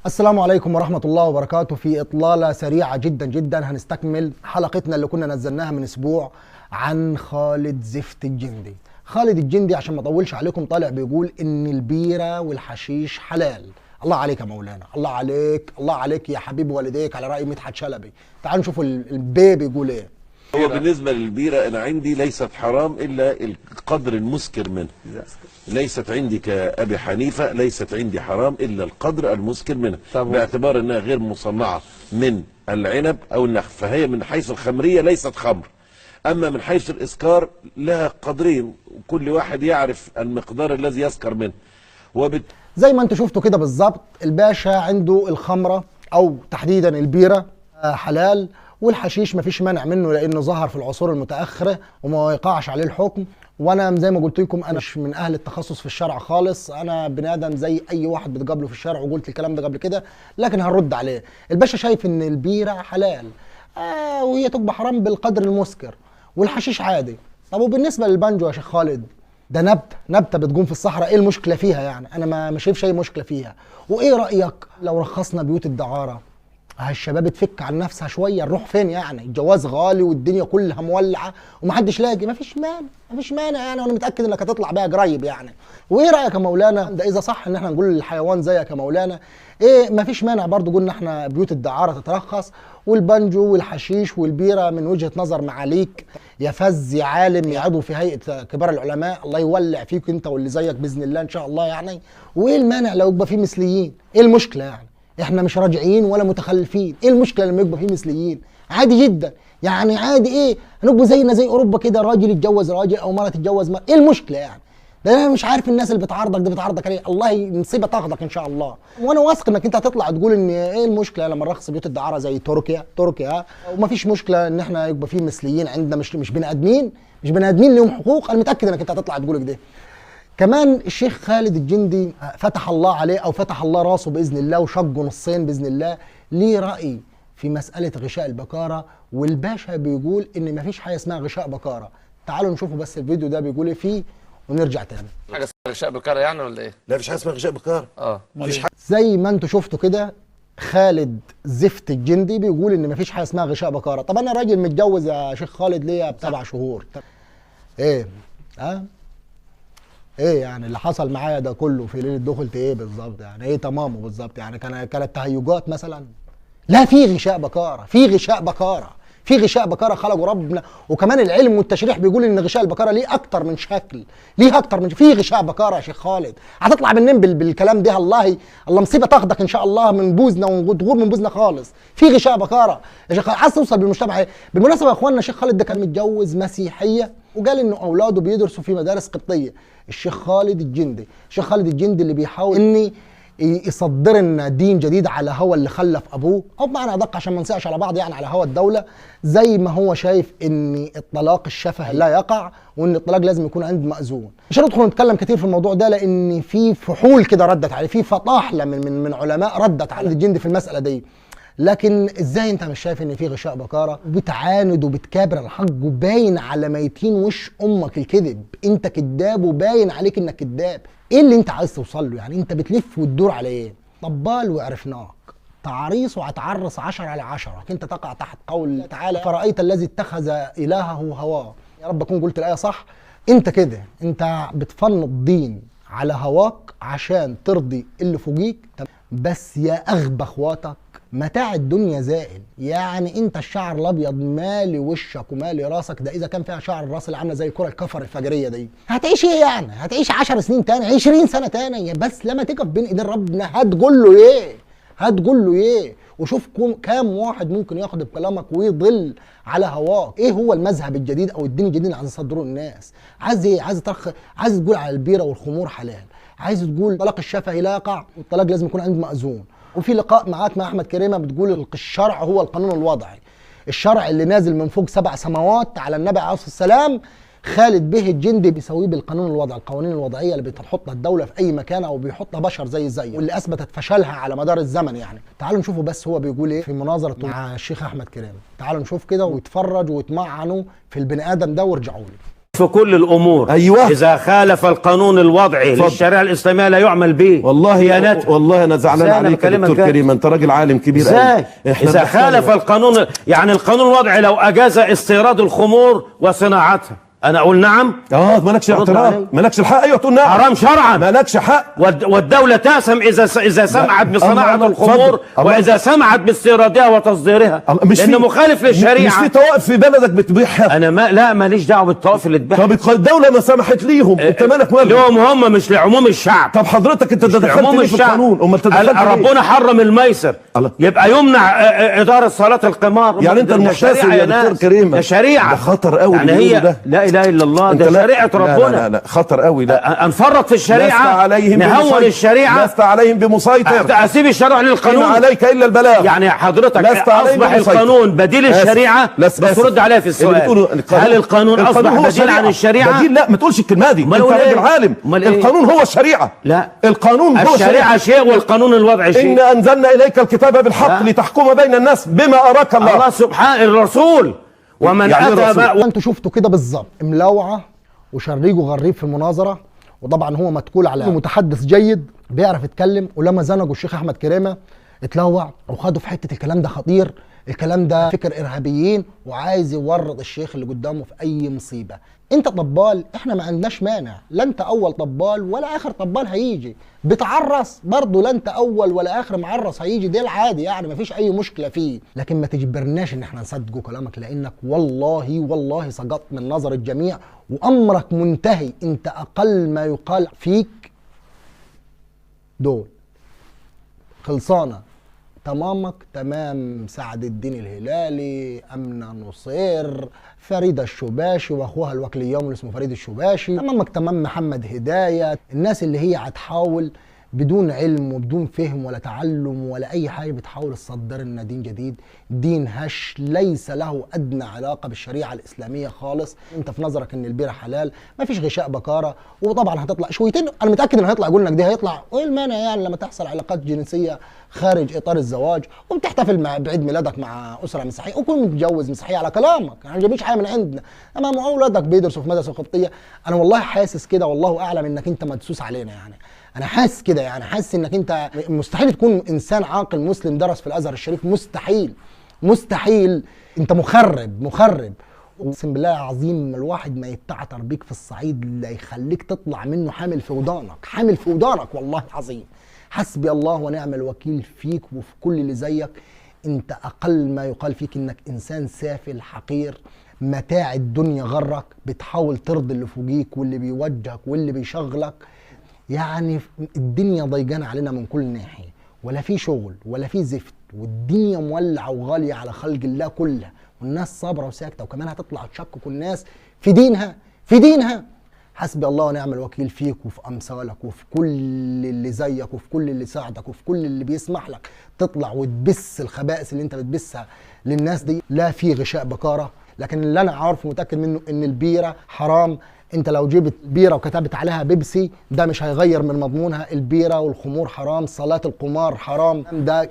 السلام عليكم ورحمة الله وبركاته. في إطلالة سريعة جدا جدا هنستكمل حلقتنا اللي كنا نزلناها من أسبوع عن خالد زفت الجندي. خالد الجندي عشان ما اطولش عليكم طالع بيقول إن البيرة والحشيش حلال. الله عليك يا مولانا، الله عليك، الله عليك يا حبيب والديك، على رأي مدحت شلبي. تعالوا نشوفوا البي بيقول إيه. هو بالنسبة للبيرة أنا عندي ليست حرام إلا القدر المسكر منه. ليست عندي كأبي حنيفة، ليست عندي حرام إلا القدر المسكر منه، باعتبار أنها غير مصنعة من العنب أو النخل، فهي من حيث الخمرية ليست خمر. أما من حيث الإسكار لها قدرين، وكل واحد يعرف المقدار الذي يسكر منه. زي ما انتم شفتوا كده بالظبط، الباشا عنده الخمرة أو تحديدا البيرة حلال، والحشيش مفيش مانع منه لانه ظهر في العصور المتاخرة وما يقعش عليه الحكم. وانا زي ما قلت لكم انا مش من اهل التخصص في الشرع خالص، انا بني ادم زي اي واحد بتقابله في الشارع، وقلت الكلام ده قبل كده، لكن هنرد عليه. الباشا شايف ان البيره حلال وهي تبقى حرام بالقدر المسكر، والحشيش عادي. طب وبالنسبة للبانجو يا شيخ خالد، ده نبته بتقوم في الصحراء، ايه المشكلة فيها يعني؟ انا ما شايفش اي مشكلة فيها. وايه رايك لو رخصنا بيوت الدعاره؟ الشباب تفك عن نفسها شوية، نروح فين يعني؟ الجواز غالي والدنيا كلها مولعه ومحدش لاقي. مفيش مانع، مفيش مانع يعني، وانا متاكد انك هتطلع بيها قريب يعني. وايه رايك يا مولانا؟ ده اذا صح ان احنا نقول للحيوان زيك يا مولانا ايه، مفيش مانع برضو. قلنا احنا بيوت الدعاره تترخص، والبانجو والحشيش والبيره من وجهه نظر معاليك يا فز يا عالم يا عضو في هيئة كبار العلماء، الله يولع فيك انت واللي زيك باذن الله ان شاء الله يعني. وايه المانع لو يبقى فيه مثليين؟ ايه المشكلة يعني؟ احنا مش راجعين ولا متخلفين، ايه المشكلة لما يبقى فيه مثليين؟ عادي جدا يعني، عادي. ايه، هنبقى زينا زي اوروبا كده، راجل يتجوز راجل او مرة تتجوز مرة، ايه المشكلة يعني؟ ده انا مش عارف الناس اللي بتعارضك دي بتعارضك ليه، الله مصيبة تاخدك ان شاء الله. وانا واثق انك انت هتطلع تقول ان ايه المشكلة لما نرخص بيوت الدعاره زي تركيا، تركيا، ومفيش مشكلة ان احنا يبقى فيه مثليين عندنا، مش بني ادمين، مش بني ادمين ليهم حقوق. انا متاكد انك انت هتطلع تقول كده. كمان الشيخ خالد الجندي فتح الله عليه او فتح الله راسه باذن الله وشقه نصين باذن الله، ليه راي في مسالة غشاء البكارة، والباشا بيقول ان مفيش حاجة اسمها غشاء بكاره. تعالوا نشوفوا بس الفيديو ده بيقول ايه فيه ونرجع تاني. حاجة اسمها غشاء بكاره يعني ولا ايه؟ لا مفيش حاجة اسمها غشاء بكاره. مفيش حاجة. زي ما انتوا شفتوا كده خالد زفت الجندي بيقول ان مفيش حاجة اسمها غشاء بكاره. طب انا راجل متجوز يا شيخ خالد ليا ب7 شهور، ايه ايه يعني اللي حصل معايا ده كله في ليلة دخلت ايه بالظبط يعني؟ ايه تمامه بالظبط يعني؟ كانت تهيجات مثلا؟ لا، في غشاء بكاره، في غشاء بكاره، في غشاء بكاره خلقه ربنا. وكمان العلم والتشريح بيقول ان غشاء البكارة ليه اكتر من شكل، ليه اكتر من في غشاء بكاره يا شيخ خالد. هتطلع منين بالكلام ده؟ الله الله مصيبة تاخدك ان شاء الله من بوزنا وتغور من بوزنا خالص. في غشاء بكاره يا شيخ خالد، عايز توصل بالمجتمع ايه؟ بالمناسبة يا اخواننا الشيخ خالد ده كان متجوز مسيحية، وقال انه اولاده بيدرسوا في مدارس قبطيه. الشيخ خالد الجندي، الشيخ خالد الجندي اللي بيحاول ان يصدر لنا دين جديد على هوى اللي خلف ابوه، او بمعنى ادق عشان ما نسيئش على بعض يعني، على هوى الدولة. زي ما هو شايف ان الطلاق الشفهي لا يقع، وان الطلاق لازم يكون عند مأذون. مش هندخل نتكلم كتير في الموضوع ده لان في فحول كده ردت عليه، في فطاحله من علماء ردت على الجندي في المسالة دي. لكن ازاي انت مش شايف ان في غشاء بكاره؟ بتعاند وبتكابر الحق وباين على ميتين وش امك الكذب، انت كذاب وباين عليك انك كذاب. ايه اللي انت عايز توصل له يعني؟ انت بتلف وتدور على ايه؟ طبال وعرفناك، تعريس وهتعرس 10 على 10، انت تقع تحت قول تعالى فرأيت الذي اتخذ الهه هواه. يا رب اكون قلت الايه صح. انت كده انت بتفنط دين على هواك عشان ترضي اللي فوقيك، بس يا اغبى اخواتك متاع الدنيا زائل يعني. انت الشعر الابيض مالي وشك ومالي راسك، ده اذا كان فيها شعر الراس اللي عامله زي الكره الكفر الفجريه دي. هتعيش ايه يعني؟ هتعيش 10 سنين تاني، 20 سنة تاني، بس لما تقف بين ايدين ربنا هتقول له ايه؟ هتقول له ايه؟ وشوف كام واحد ممكن ياخد بكلامك ويضل على هواك. ايه هو المذهب الجديد او الدين الجديد اللي عايز يصدروه الناس؟ عايز ايه؟ عايز عايز تقول على البيره والخمور حلال، عايز تقول الطلاق الشفهي لا يقع والطلاق لازم يكون عند مأذون. وفي لقاء معاك مع احمد كريمة بتقول الشرع هو القانون الوضعي، الشرع اللي نازل من فوق 7 سماوات على النبي عليه الصلاة والسلام. خالد به الجندي بيسويه بالقانون الوضعي، القوانين الوضعية اللي بتحطها الدولة في اي مكان او بيحطها بشر زي واللي اثبتت فشلها على مدار الزمن يعني. تعالوا نشوفوا بس هو بيقول ايه في مناظرته مع الشيخ احمد كريمة. تعالوا نشوف كده واتفرجوا واتمعنوا في البني ادم ده وارجعوا لي. في كل الامور. أيوة. اذا خالف القانون الوضعي للشريعة الاسلامية لا يعمل به. والله والله انا زعلان عليك يا دكتور كريم، انت راجل عالم كبير. ازاي اذا خالف القانون؟ يعني القانون الوضعي لو اجاز استيراد الخمور وصناعتها انا اقول نعم. مالكش اعتراض، مالكش الحق. ايوه تقول نعم، حرام شرعا، مالكش حق. والدولة تأثم اذا سمعت بصناعة الخمور واذا سمعت باستيرادها وتصديرها، لانه مخالف للشريعة. مش في طوائف في بلدك بتبيعها؟ انا ما لا ماليش دعوه بالطوائف اللي تبيعها. طب الدولة ما سمحت ليهم، انت مالك مالك؟ لهم هم، مش لعموم الشعب. طب حضرتك انت تدخلت ليه في القانون؟ امال تدخلت ليه؟ ربنا حرم الميسر، يبقى يمنع ادارة صلاة القمار. يعني انت المحتسب يا دكتور كريم؟ ده شريعة، ده خطر قوي يعني هي. لا اله الا الله، ده شريعة ربنا. لا لا لا خطر قوي. لا انفرط في الشريعة، نهون الشريعة. لست عليهم بمسيطر. اسيب الشرع للقانون، إن عليك الا البلاغ. يعني حضرتك اصبح القانون بديل الشريعة؟ بس رد عليا في السؤال، هل القانون اصبح بديل عن الشريعة؟ بديل؟ لا ما تقولش الكلمة دي، انت راجل عالم. القانون هو الشريعة. لا، القانون هو الشريعة شيء والقانون الوضعي شيء. إن انزلنا اليك الكتاب بالحق لتحكم بين الناس بما اراك الله. الله سبحانه الرسول ومن يعني اتى بقى. انتوا شفتوا كده بالظبط ملوعه وشريجه غريب في المناظرة، وطبعا هو متكول على متحدث جيد بيعرف يتكلم، ولما زنقوا الشيخ احمد كريمة اتلوع وخدوا في حتة الكلام ده خطير، الكلام ده فكر ارهابيين، وعايز يورط الشيخ اللي قدامه في اي مصيبة. انت طبال، احنا ما عندناش مانع، لا انت اول طبال ولا اخر طبال هيجي. بتعرس برضه، لا انت اول ولا اخر معرس هيجي، ده العادي يعني مفيش اي مشكلة فيه. لكن ما تجبرناش ان احنا نصدقوا كلامك، لانك والله والله سقطت من نظر الجميع وامرك منتهي. انت اقل ما يقال فيك دول خلصانه تمامك تمام. سعد الدين الهلالي، أمنة نصير، فريدة الشباشي واخوها الوكليوم اللي اسمه فريد الشباشي، تمامك تمام. محمد هداية، الناس اللي هي هتحاول بدون علم وبدون فهم ولا تعلم ولا اي حاجة بتحاول تصدر لنا دين جديد، دين هش ليس له ادنى علاقة بالشريعة الاسلامية خالص. انت في نظرك ان البيره حلال، ما فيش غشاء بكاره، وطبعا هتطلع شويتين، انا متاكد انه هيطلع يقول لك دي هيطلع ايه المانع يعني لما تحصل علاقات جنسية خارج اطار الزواج وبتحتفل مع بعيد ميلادك مع اسره مسيحية وكون متجوز مسيحية على كلامك، يعني ما جايبينش حاجة من عندنا، امام اولادك بيدرسوا في مدرسه قبطيه. انا والله حاسس كده، والله اعلم انك انت مدسوس علينا، يعني انا حاسس كده، يعني حاسس انك انت مستحيل تكون انسان عاقل مسلم درس في الازهر الشريف، مستحيل مستحيل، انت مخرب مخرب. اقسم بالله العظيم الواحد ما يتعتر بيك في الصعيد لا يخليك تطلع منه حامل في ودانك، حامل في ودانك والله العظيم. حسبي الله ونعم الوكيل فيك وفي كل اللي زيك. انت اقل ما يقال فيك انك انسان سافل حقير، متاع الدنيا غرك، بتحاول ترضي اللي فوقيك واللي بيوجهك واللي بيشغلك. يعني الدنيا ضيقانه علينا من كل ناحية، ولا في شغل ولا في زفت، والدنيا مولعه وغاليه على خلق الله كلها، والناس صابره وساكته، وكمان هتطلع تشكك الناس في دينها في دينها. حسبي الله ونعم الوكيل فيك وفي امثالك وفي كل اللي زيك وفي كل اللي ساعدك وفي كل اللي بيسمح لك تطلع وتبث الخبائث اللي انت بتبثها للناس دي. لا في غشاء بكاره، لكن اللي انا عارفه ومتاكد منه ان البيره حرام. انت لو جبت بيره وكتبت عليها بيبسي ده مش هيغير من مضمونها. البيره والخمور حرام، صلاة القمار حرام، ده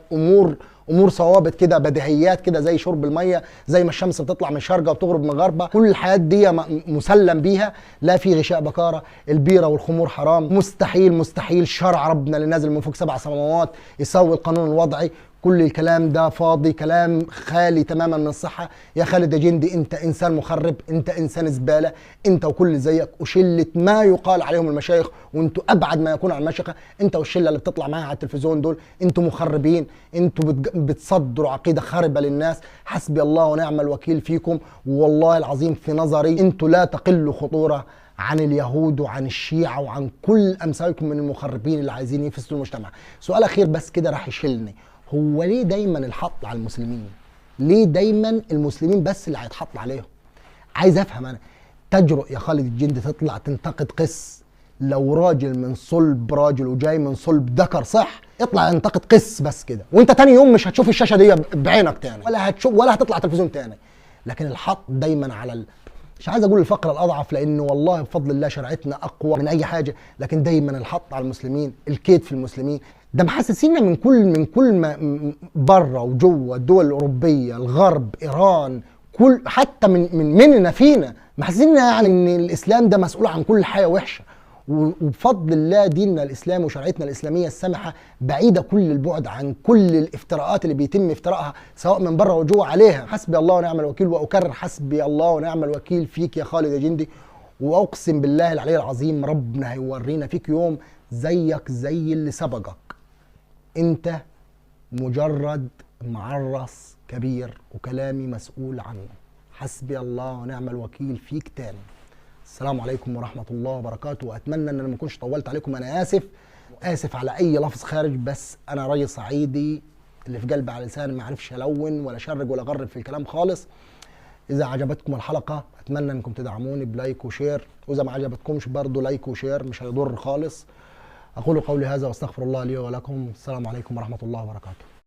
امور ثوابت كده، بديهيات كده، زي شرب المية، زي ما الشمس بتطلع من شرقها وبتغرب من غربها، كل الحياة دي مسلم بيها. لا في غشاء بكاره، البيره والخمور حرام، مستحيل مستحيل شرع ربنا اللي نازل من فوق 7 سماوات يسوي القانون الوضعي. كل الكلام ده فاضي، كلام خالي تماما من الصحة. يا خالد يا جندي انت انسان مخرب، انت انسان زبالة، انت وكل زيك وشلة ما يقال عليهم المشايخ، وانتوا ابعد ما يكون عن المشيخة، انت والشلة اللي بتطلع معاها على التلفزيون دول، انتوا مخربين، انتوا بتصدروا عقيدة خاربة للناس. حسبي الله ونعم الوكيل فيكم، والله العظيم في نظري انتوا لا تقلوا خطورة عن اليهود وعن الشيعة وعن كل امثالكم من المخربين اللي عايزين يفسدوا المجتمع. سؤال اخير بس كده راح يشيلني، هو ليه دايما الحط على المسلمين؟ ليه دايما المسلمين بس اللي هيتحط عليهم؟ عايز افهم انا. تجرؤ يا خالد الجندي تطلع تنتقد قس؟ لو راجل من صلب راجل وجاي من صلب ذكر صح، اطلع انتقد قس بس كده، وانت تاني يوم مش هتشوف الشاشة دي بعينك تاني، ولا هتشوف ولا هتطلع تلفزيون تاني. لكن الحط دايما على مش عايز اقول الفقرة الاضعف، لانه والله بفضل الله شرعتنا اقوى من اي حاجة، لكن دايما الحط على المسلمين، الكيد في المسلمين. ده محسسينا من كل ما بره وجوه، الدول الاوروبية، الغرب، ايران، كل حتى من مننا فينا محسسين يعني ان الاسلام ده مسؤول عن كل حاجة وحشة. وبفضل الله ديننا الاسلامي وشريعتنا الاسلامية السمحة بعيدة كل البعد عن كل الافتراءات اللي بيتم افتراءها سواء من بره وجوه عليها. حسبي الله ونعم الوكيل، واكرر حسبي الله ونعم الوكيل فيك يا خالد يا جندي، واقسم بالله العلي العظيم ربنا هيورينا فيك يوم زيك زي اللي سبقك. انت مجرد معرص كبير وكلامي مسؤول عنه. حسبي الله ونعم الوكيل فيك تاني. السلام عليكم ورحمة الله وبركاته، وأتمنى أن أنا ما أكونش طولت عليكم. أنا آسف، آسف على أي لفظ خارج، بس أنا راجل صعيدي اللي في قلبي على لساني، ما عرفش ألون ولا شرج ولا غرب في الكلام خالص. إذا عجبتكم الحلقة أتمنى أنكم تدعموني ب like و share، وإذا ما عجبتكمش برضه like و share مش هيضر خالص. أقول قولي هذا وأستغفر الله لي ولكم. السلام عليكم ورحمة الله وبركاته.